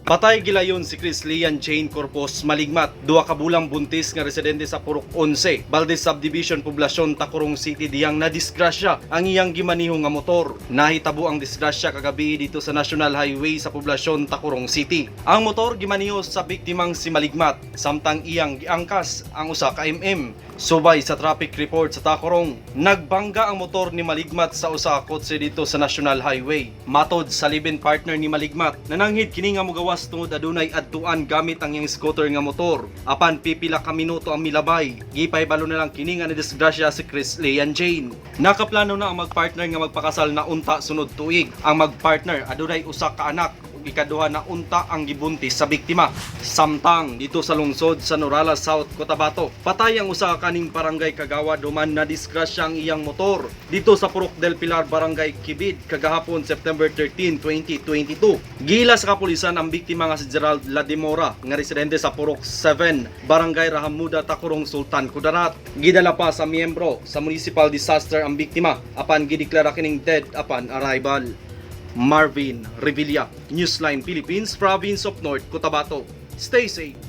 Patay gilayon si Chris Lian Jane Corpus Maligmat, 2 ka bulang buntis nga residente sa Purok 11, Valdez Subdivision, Poblasyon, Tacurong City, diyang nadisgrasya ang iyang gimaniho nga motor. Nahitabo ang disgrasya kagabi dito sa National Highway sa Poblasyon, Tacurong City. Ang motor gimaniho sa biktimang si Maligmat, samtang iyang giangkas ang usa ka MM. Subay sa traffic report sa Tacurong, nagbangga ang motor ni Maligmat sa usa ka kotse dito sa National Highway. Matod sa live-in partner ni Maligmat, nananghid kini nga mogawas tungod adunay adtuan gamit ang iyang scooter nga motor. Apan pipila ka minuto ang milabay, gipahibalo na lang kini nga nadisgrasya si Chris Lean Jane. Nakaplano na ang magpartner nga magpakasal na unta sunod tuig. Ang magpartner adunay usa ka anak ug ikaduha na unta ang gibuntis sa biktima. Samtang dito sa lungsod sa Norala, South Cotabato, patay ang usa ka kaning barangay kagawad duman na disgrasya ang iyang motor dito sa Purok del Pilar, Barangay Kibid, kagahapon, September 13, 2022. Gila sa kapulisan ang biktima nga si Gerald Ladimora nga residente sa Purok 7, Barangay Rahamuda, Tacurong, Sultan Kudarat. Gidala pa sa miyembro sa municipal disaster ang biktima apan gideklara kining dead upon arrival. Marvin Revilla, Newsline Philippines, Province of North Cotabato. Stay safe.